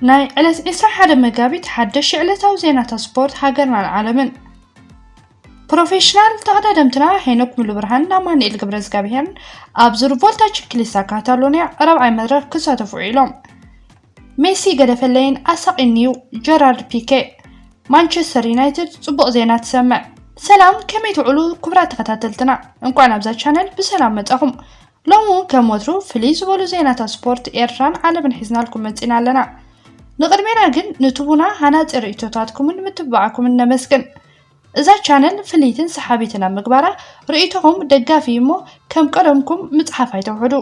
ናይ ዕለት ዕስራን ሓደን መጋቢት ሓደሽቲ ዕለታዊ ዜናታት ስፖርት ሃገርናን ዓለምን። ፕሮፌሽናል ተቐዳደምትና ሄኖክ ሙሉብርሃንን ኣማኑኤል ገብረዝጋብሄርን ኣብ ዙር ቮልታ ቺክሊስታ ካታሎንያ ራብዓይ መድረኽ ክሳተፉ ውዒሎም። ሜሲ ገደፈለይን ኣሳቒኒዩ፣ ጀራርድ ፒኬ። ማንቸስተር ዩናይትድ ጽቡቕ ዜና ትሰምዕ። ሰላም፣ ከመይ ትውዕሉ ክቡራት ተኸታተልትና? እንኳዕ ናብዛ ቻነል ብሰላም መጻኹም። ሎሚ እውን ከም ወትሩ ፍልይ ዝበሉ ዜናታት ስፖርት ኤርትራን ዓለምን ሒዝናልኩም መጺና ኣለና። ንቕድሜና ግን ንትቡና ሃናጺ ርእይቶታትኩምን ምትብባዕኩምን ነመስግን። እዛ ቻነል ፍልይትን ሰሓቢትን ኣብ ምግባራ ርእይቶኹም ደጋፊ እዩ እሞ ከም ቀደምኩም ምጽሓፍ ኣይተውሕዱ።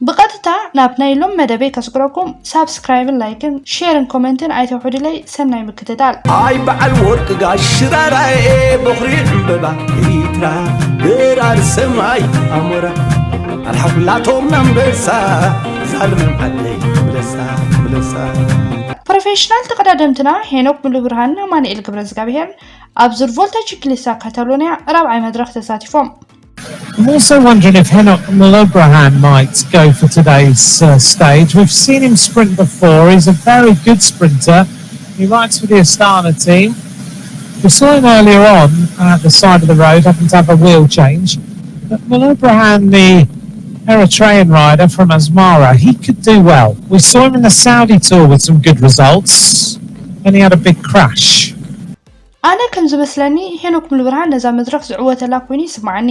ብቐጥታ ናብ ናይ ሎም መደበይ ከስግረኩም ሳብስክራይብን ላይክን ሼርን ኮመንትን ኣይተውሕዱለይ። ሰናይ ምክትታል። ኣይ በዓል ወርቂ ጋሽ ሽራራኤ በኹሪ ዕምበባ ኤሪትራ በራሪ ሰማይ ኣሞራ ኣርሓ ኩላቶም ናንበሳ ዛልም ዓደይ ምለሳ ምለሳ። ፕሮፌሽናል ተቐዳደምትና ሄኖክ ሙሉብርሃንን ኣማኑኤል ገብረዝጋብሄርን ኣብ ዙር ቮልታ ቺክሊስታ ካታሎንያ ራብዓይ መድረኽ ተሳቲፎም። I'm also wondering if Henok Mulubrahan might go for today's uh, stage. We've seen him sprint before. He's a very good sprinter. He rides for the Astana team. We saw him earlier on at the side of the road having to have a wheel change. But Mulubrahan, the Eritrean rider from Asmara, he could do well. We saw him in the Saudi tour with some good results. Then he had a big crash. ኣነ ከም ዝመስለኒ ሄኖክ ሙሉብርሃን ነዛ መድረኽ ዝዕወተላ ኮይኑ ይስምዓኒ።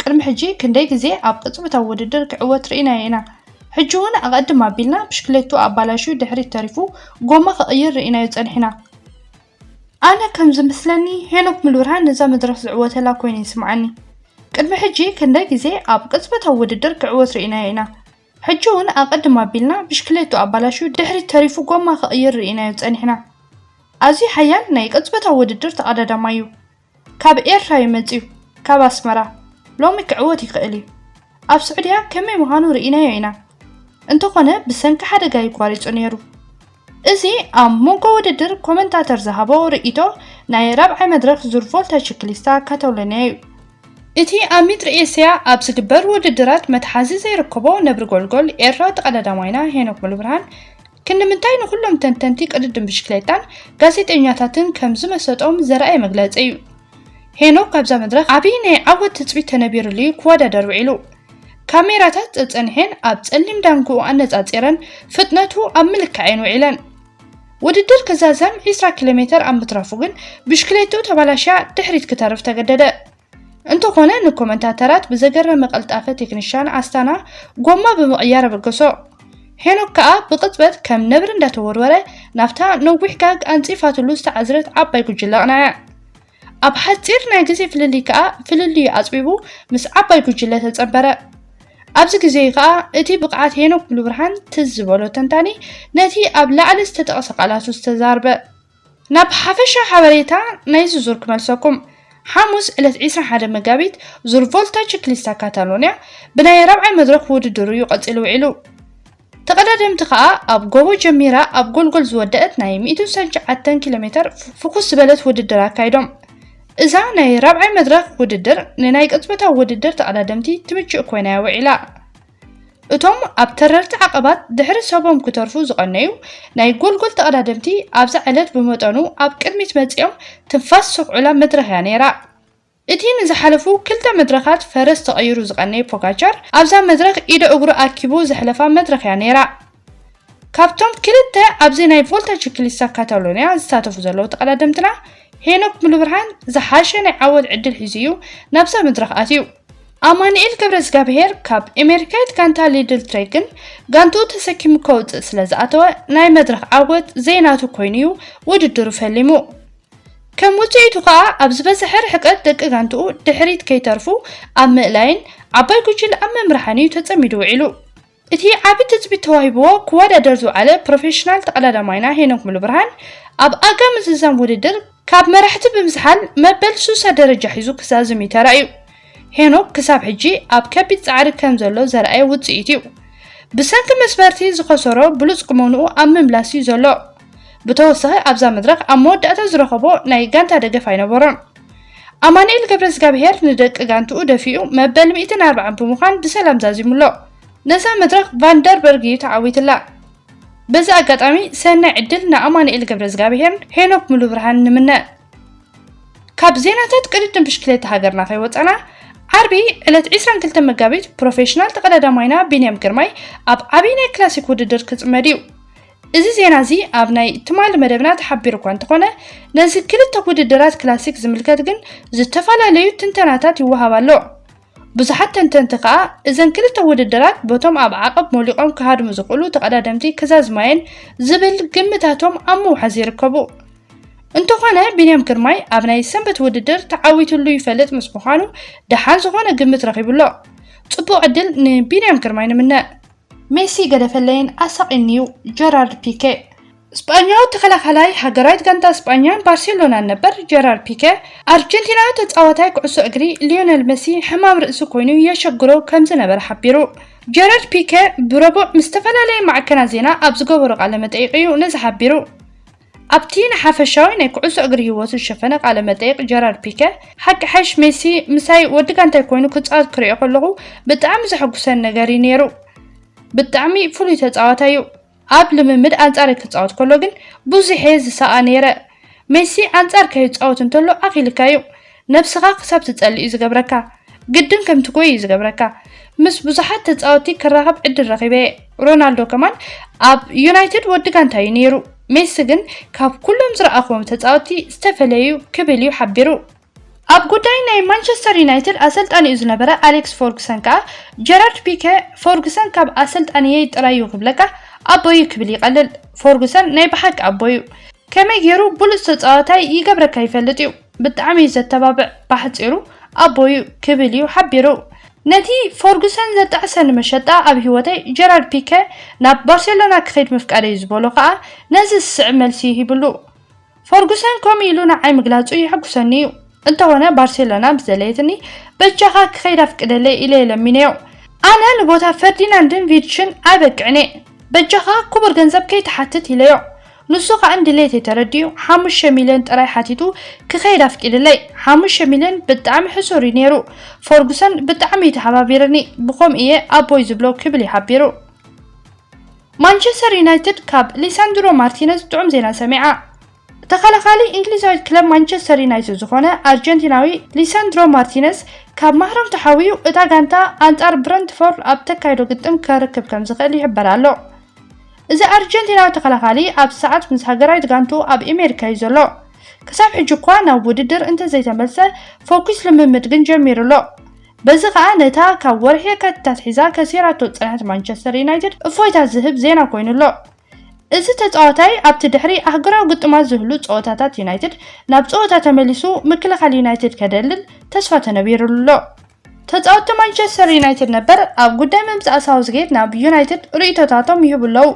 ቅድሚ ሕጂ ክንደይ ግዜ ኣብ ቅጽበታዊ ውድድር ክዕወት ርኢናዮ ኢና። ሕጂ እውን ኣቐድም ኣቢልና ብሽክሌቱ ኣባላሽዩ ድሕሪት ተሪፉ ጎማ ክቕይር ርኢናዮ ጸኒሕና። ኣነ ከም ዝመስለኒ ሄኖክ ሙሉብርሃን ነዛ መድረኽ ዝዕወተላ ኮይኑ ይስምዓኒ። ቅድሚ ሕጂ ክንደይ ግዜ ኣብ ቅጽበታዊ ውድድር ክዕወት ርኢናዮ ኢና። ሕጂ እውን ኣቐድም ኣቢልና ብሽክሌቱ ኣባላሽዩ ድሕሪት ተሪፉ ጎማ ክቕይር ርኢናዮ ጸኒሕና። ኣዝዩ ሓያል ናይ ቅጽበታዊ ውድድር ተቐዳዳማይ እዩ። ካብ ኤርትራ እዩ መጺኡ፣ ካብ ኣስመራ። ሎሚ ክዕወት ይኽእል እዩ። ኣብ ስዑድያ ከመይ ምዃኑ ርኢናዮ ኢና። እንተኾነ ብሰንኪ ሓደጋ እዩ ቋሪጹ ነይሩ። እዚ ኣብ መንጎ ውድድር ኮመንታተር ዝሃቦ ርእይቶ ናይ ራብዓይ መድረኽ ዙር ቮልታ ቺክሊስታ ካታሎንያ እዩ። እቲ ኣብ ምድሪ ኤስያ ኣብ ዝግበር ውድድራት መትሓዚ ዘይርከቦ ነብሪ ጎልጎል ኤርትራዊ ተቐዳዳማይና ሄኖክ ሙሉብርሃን ክንድምንታይ ንኹሎም ተንተንቲ ቅድድም ብሽክሌታን ጋዜጠኛታትን ከም ዝመሰጦም ዘርኣየ መግለጺ እዩ። ሄኖክ ኣብዛ መድረኽ ዓብዪ ናይ ዓወት ትጽቢት ተነቢሩሉ እዩ ክወዳደር ውዒሉ። ካሜራታት ጸጸኒሐን ኣብ ጸሊም ዳንግኡ ኣነጻጺረን ፍጥነቱ ኣብ ምልካዕ እየን ውዒለን። ውድድር ክዛዘም ዕስራ ኪሎ ሜተር ኣብ ምትራፉ ግን ብሽክሌትኡ ተባላሽያ ድሕሪት ክተርፍ ተገደደ። እንተኾነ ንኮመንታተራት ብዘገረመ ቅልጣፈ ቴክኒሻን ኣስታና ጎማ ብምቕያር ኣበገሶ። ሄኖክ ከኣ ብቕጽበት ከም ነብሪ እንዳተወርወረ ናብታ ነዊሕ ጋግ ኣንጺፋትሉ ዝተዓዝረት ዓባይ ጉጅለ ኣቕነዐ። ኣብ ሓጺር ናይ ግዜ ፍልልይ ከኣ ፍልልዩ ኣጽቢቡ ምስ ዓባይ ጉጅለ ተጸንበረ። ኣብዚ ግዜ ከኣ እቲ ብቕዓት ሄኖክ ሙሉብርሃን ትዝ ዝበሎ ተንታኒ ነቲ ኣብ ላዕሊ ዝተጠቕሰ ቃላቱ ዝተዛርበ። ናብ ሓፈሻዊ ሓበሬታ ናይዚ ዙር ክመልሰኩም። ሓሙስ ዕለት ዕስራን ሓደን መጋቢት ዙር ቮልታ ቺክሊስታ ካታሎንያ ብናይ ራብዓይ መድረኽ ውድድሩ እዩ ቀጺሉ ውዒሉ። ተቐዳደምቲ ከኣ ኣብ ጎቦ ጀሚራ ኣብ ጎልጎል ዝወደአት ናይ ሚእትን ሰብዓን ትሽዓተን ኪሎ ሜተር ፍኹስ ዝበለት ውድድር ኣካይዶም። እዛ ናይ ራብዓይ መድረኽ ውድድር ንናይ ቅጽበታዊ ውድድር ተቐዳደምቲ ትምችእ ኮይና እያ ውዒላ። እቶም ኣብ ተረርቲ ዓቐባት ድሕሪ ሰቦም ክተርፉ ዝቐነዩ ናይ ጎልጎል ተቐዳደምቲ ኣብዛ ዕለት ብመጠኑ ኣብ ቅድሚት መጺኦም ትንፋስ ዝሰኹዑላ መድረኽ እያ ነይራ። እቲ ንዝሓለፉ ክልተ መድረኻት ፈረስ ተቐይሩ ዝቐነየ ፖጋቻር ኣብዛ መድረኽ ኢደ እግሩ ኣኪቡ ዘሕለፋ መድረኽ እያ ነይራ። ካብቶም ክልተ ኣብዚ ናይ ቮልታ ቺክሊስታ ካታሎንያ ዝሳተፉ ዘለዉ ተቐዳደምትና ሄኖክ ሙሉብርሃን ዝሓሸ ናይ ዓወት ዕድል ሒዙ እዩ ናብዛ መድረኽ ኣትዩ። ኣማኑኤል ገብረዝጋብሄር ካብ ኤሜሪካዊት ጋንታ ሊድል ትሬክን ጋንትኡ ተሰኪሙ ከውጽእ ስለ ዝኣተወ ናይ መድረኽ ዓወት ዘይናቱ ኮይኑ እዩ ውድድሩ ፈሊሙ። ከም ውጽኢቱ ከኣ ኣብ ዝበዝሐ ርሕቀት ደቂ ጋንትኡ ድሕሪት ከይተርፉ ኣብ ምእላይን ዓባይ ጉጅለ ኣብ ምምራሕን እዩ ተጸሚዱ ውዒሉ። እቲ ዓቢ ትጽቢት ተዋሂብዎ ክወዳደር ዝወዓለ ፕሮፌሽናል ተቐዳዳማይና ሄኖክ ሙሉብርሃን ኣብ ኣጋ ምዝዛም ውድድር ካብ መራሕቲ ብምዝሓል መበል ሱሳ ደረጃ ሒዙ ክዛዝም እዩ ተራእዩ። ሄኖክ ክሳብ ሕጂ ኣብ ከቢድ ጻዕሪ ከም ዘሎ ዘርኣየ ውጽኢት እዩ። ብሰንኪ መስመርቲ ዝኸሰሮ ብሉጽ ቁመንኡ ኣብ ምምላስ እዩ ዘሎ። ብተወሳኺ ኣብዛ መድረኽ ኣብ መወዳእታ ዝረኸቦ ናይ ጋንታ ደገፍ ኣይነበሮን። ኣማኑኤል ገብረዝጋብሄር ንደቂ ጋንትኡ ደፊኡ መበል ሚእትን ኣርባዓን ብምዃን ብሰላም ዛዚሙ ኣሎ። ነዛ መድረኽ ቫንደርበርግ እዩ ተዓዊትላ። በዚ ኣጋጣሚ ሰናይ ዕድል ንኣማኑኤል ገብረዝጋብሄርን ሄኖክ ሙሉብርሃን ንምነ። ካብ ዜናታት ቅድድም ብሽክሌታ ሃገርና ከይወፃና፣ ዓርቢ ዕለት ዕስራን ክልተን መጋቢት ፕሮፌሽናል ተቐዳዳማይና ቢንያም ግርማይ ኣብ ዓብዪ ናይ ክላሲክ ውድድር ክፅመድ እዩ። እዚ ዜና እዚ ኣብ ናይ ትማሊ መደብና ተሓቢሩ እኳ እንተኾነ፣ ነዚ ክልተ ውድድራት ክላሲክ ዝምልከት ግን ዝተፈላለዩ ትንተናታት ይወሃብ ኣሎ። ብዙሓት ተንተንቲ ከኣ እዘን ክልተ ውድድራት በቶም ኣብ ዓቐብ ሞሊቖም ክሃድሙ ዝኽእሉ ተቐዳደምቲ ክዛዝማየን ዝብል ግምታቶም ኣብ ምውሓዝ ይርከቡ። እንተኾነ ቢንያም ግርማይ ኣብ ናይ ሰንበት ውድድር ተዓዊትሉ ይፈልጥ ምስ ምዃኑ ደሓን ዝኾነ ግምት ረኺቡ ኣሎ። ጽቡቕ ዕድል ንቢንያም ግርማይ ንምነ። ሜሲ ገደፈለይን ኣሳቒኒዩ። ጀራርድ ፒኬ። ስጳኛዊ ተኸላኻላይ ሃገራዊት ጋንታ ስጳኛን ባርሴሎናን ነበር ጀራርድ ፒኬ፣ ኣርጀንቲናዊ ተጻዋታይ ኩዕሶ እግሪ ሊዮነል ሜሲ ሕማም ርእሲ ኮይኑ የሸግሮ ከም ዝነበረ ሓቢሩ። ጀራርድ ፒኬ ብረቡዕ ምስ ዝተፈላለየ ማዕከናት ዜና ኣብ ዝገበሮ ቃለ መጠይቕ እዩ ነዚ ሓቢሩ። ኣብቲ ንሓፈሻዊ ናይ ኩዕሶ እግሪ ህይወቱ ዝሸፈነ ቃለ መጠይቕ ጀራርድ ፒኬ፣ ሓቂ ሓሽ ሜሲ ምሳይ ወዲ ጋንታይ ኮይኑ ክጻወት ክርእዮ ከለኹ ብጣዕሚ ዘሐጉሰን ነገር እዩ ነይሩ። ብጣዕሚ ፍሉይ ተጻዋታይ እዩ። ኣብ ልምምድ ኣንጻረይ ክጻወት ከሎ ግን ብዙሕ እየ ዝሰኣ ነይረ። ሜሲ ኣንጻር ከይጻወት እንተሎ ኣኺልካ እዩ። ነብስኻ ክሳብ ትጸልእ እዩ ዝገብረካ። ግድን ከም ትጎይ እዩ ዝገብረካ። ምስ ብዙሓት ተጻወትቲ ክራኸብ ዕድል ረኺበ እየ። ሮናልዶ ከማን ኣብ ዩናይትድ ወዲ ጋንታ እዩ ነይሩ። ሜሲ ግን ካብ ኩሎም ዝረኣኹዎም ተጻወትቲ ዝተፈለየ እዩ ክብል እዩ ሓቢሩ። ኣብ ጉዳይ ናይ ማንቸስተር ዩናይትድ ኣሰልጣኒኡ ዝነበረ ኣሌክስ ፈርጉሰን ከኣ ጀራርድ ፒኬ ፈርጉሰን ካብ ኣሰልጣኒየይ ጥራይ እዩ ክብለካ ኣቦዩ ክብል ይቐልል። ፈርጉሰን ናይ ብሓቂ ኣቦዩ። ከመይ ገይሩ ብሉጽ ተጻዋታይ ይገብረካ ይፈልጥ እዩ። ብጣዕሚ እዩ ዘተባብዕ። ባሕጺሩ ኣቦዩ ክብል እዩ ሓቢሩ። ነቲ ፈርጉሰን ዘጣዕሰኒ መሸጣ ኣብ ህይወተይ ጀራርድ ፒኬ ናብ ባርሴሎና ክኸይድ ምፍቃደይ ዝበሎ ከኣ ነዚ ዝስዕብ መልሲ ሂብሉ። ፈርጉሰን ከምኡ ኢሉ ንዓይ ምግላጹ የሐጉሰኒ እዩ። እንተኾነ ባርሴሎና ምስ ደለየትኒ በጃኻ ክኸይድ ኣፍቅደለይ ኢለ ለሚነዮ። ኣነ ንቦታ ፈርዲናንድን ቪድሽን ኣይበቅዕን እየ። በጃኻ ክቡር ገንዘብ ከይትሓትት ኢለዮ። ንሱ ኸኣ ንድሌተይ ተረዲኡ ሓሙሽተ ሚልዮን ጥራይ ሓቲቱ ክኸይድ ኣፍቂድለይ። ሓሙሽተ ሚልዮን ብጣዕሚ ሕሱር እዩ ነይሩ። ፈርጉሰን ብጣዕሚ እዩ ተሓባቢርኒ። ብኸምኡ እየ ኣቦይ ዝብሎ ክብል እዩ ሓቢሩ። ማንቸስተር ዩናይትድ ካብ ሊሳንድሮ ማርቲነዝ ጥዑም ዜና ሰሚዓ። ተኸላኻሊ እንግሊዛዊት ክለብ ማንቸስተር ዩናይትድ ዝኾነ ኣርጀንቲናዊ ሊሳንድሮ ማርቲነዝ ካብ ማህረም ተሓውዩ እታ ጋንታ ኣንጻር ብረንትፎርድ ኣብ ተካይዶ ግጥም ከርክብ ከም ዝኽእል ይሕበር ኣሎ። እዚ ኣርጀንቲናዊ ተኸላኻሊ ኣብ ሰዓት ምስ ሃገራዊት ጋንቱ ኣብ ኣሜሪካ እዩ ዘሎ። ክሳብ ሕጂ እኳ ናብ ውድድር እንተዘይተመልሰ፣ ፎኩስ ልምምድ ግን ጀሚሩ ኣሎ። በዚ ኸኣ ነታ ካብ ወርሒ የካቲት ኣትሒዛ ከሲራቶ ዝጸንሐት ማንቸስተር ዩናይትድ እፎይታ ዝህብ ዜና ኮይኑ ኣሎ። እዚ ተጻዋታይ ኣብቲ ድሕሪ ኣህጉራዊ ግጥማት ዝህሉ ጸወታታት ዩናይትድ ናብ ጸወታ ተመሊሱ ምክልኻል ዩናይትድ ከደልድል ተስፋ ተነቢሩሉ ኣሎ። ተጻወትቲ ማንቸስተር ዩናይትድ ነበር ኣብ ጉዳይ ምምጻእ ሳውዝጌት ናብ ዩናይትድ ርእይቶታቶም ይህቡ ኣለዉ።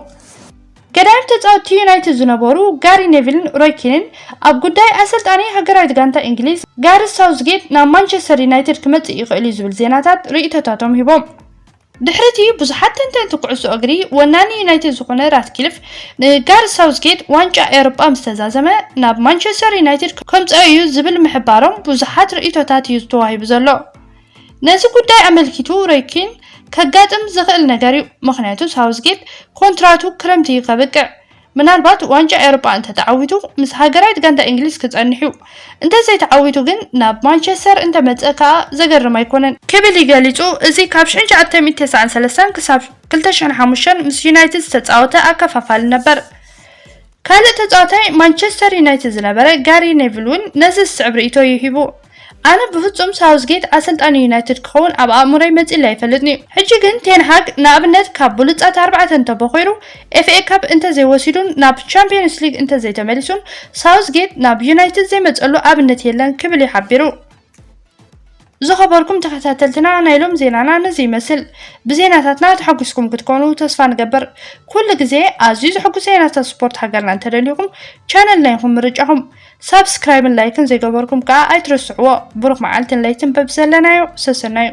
ገዳይም ተጻወትቲ ዩናይትድ ዝነበሩ ጋሪ ኔቪልን ሮይ ኪንን ኣብ ጉዳይ ኣሰልጣኒ ሃገራዊት ጋንታ እንግሊዝ ጋሪ ሳውዝጌት ናብ ማንቸስተር ዩናይትድ ክመጽእ ይኽእል እዩ ዝብል ዜናታት ርእይቶታቶም ሂቦም። ድሕሪቲ ብዙሓት ተንተንቲ ኩዕሶ እግሪ ወናኒ ዩናይትድ ዝኾነ ራትክሊፍ ንጋሪ ሳውዝጌት ዋንጫ ኤውሮጳ ምስ ተዛዘመ ናብ ማንቸስተር ዩናይትድ ከምጽኦ እዩ ዝብል ምሕባሮም ብዙሓት ርእይቶታት እዩ ተዋሂቡ ዘሎ። ነዚ ጉዳይ ኣመልኪቱ ሮይ ኪን ከጋጥም ዝኽእል ነገር እዩ፣ ምኽንያቱ ሳውዝጌት ኮንትራቱ ክረምቲ እዩ ከብቅዕ። ምናልባት ዋንጫ ኤውሮጳ እንተተዓዊቱ ምስ ሃገራዊት ጋንታ እንግሊዝ ክጸንሕ እዩ። እንተዘይተዓዊቱ ግን ናብ ማንቸስተር እንተመጸ ከኣ ዘገርም ኣይኮነን ክብል እዩ ገሊጹ። እዚ ካብ ሽሕን ትሽዓተ ሚእትን ተስዓን ሰለስተን ክሳብ ክልተ ሽሕን ሓሙሽተን ምስ ዩናይትድ ዝተጻወተ ኣከፋፋሊ ነበር። ካልእ ተጻዋታይ ማንቸስተር ዩናይትድ ዝነበረ ጋሪ ኔቪል እውን ነዚ ዝስዕብ ርእይቶ እዩ ሂቡ። ኣነ ብፍጹም ሳውዝጌት ኣሰልጣኒ ዩናይትድ ክኸውን ኣብ ኣእምሮይ መጺሉ ኣይፈልጥን እዩ። ሕጂ ግን ቴን ሃግ ንኣብነት ካብ ብሉጻት ኣርባዕተ እንተቦኺሩ፣ ኤፍ ኤ ካፕ እንተዘይወሲዱን ናብ ቻምፒዮንስ ሊግ እንተዘይተመሊሱን ሳውዝጌት ናብ ዩናይትድ ዘይመጸሉ ኣብነት የለን ክብል እዩ ሓቢሩ። ዝኸበርኩም ተኸታተልትና ናይ ሎም ዜናና ነዚ ይመስል። ብዜናታትና ተሓጒስኩም ክትኮኑ ተስፋ ንገብር። ኩሉ ግዜ ኣዝዩ ዘሐጉስ ዜናታት ስፖርት ሃገርና እንተደሊኹም ቻነልና ኢኹም ምርጫኹም። ሳብስክራይብን ላይክን ዘይገበርኩም ከኣ ኣይትረስዕዎ። ብሩኽ መዓልትን ለይትን በብዘለናዮ ሰሰናዩ።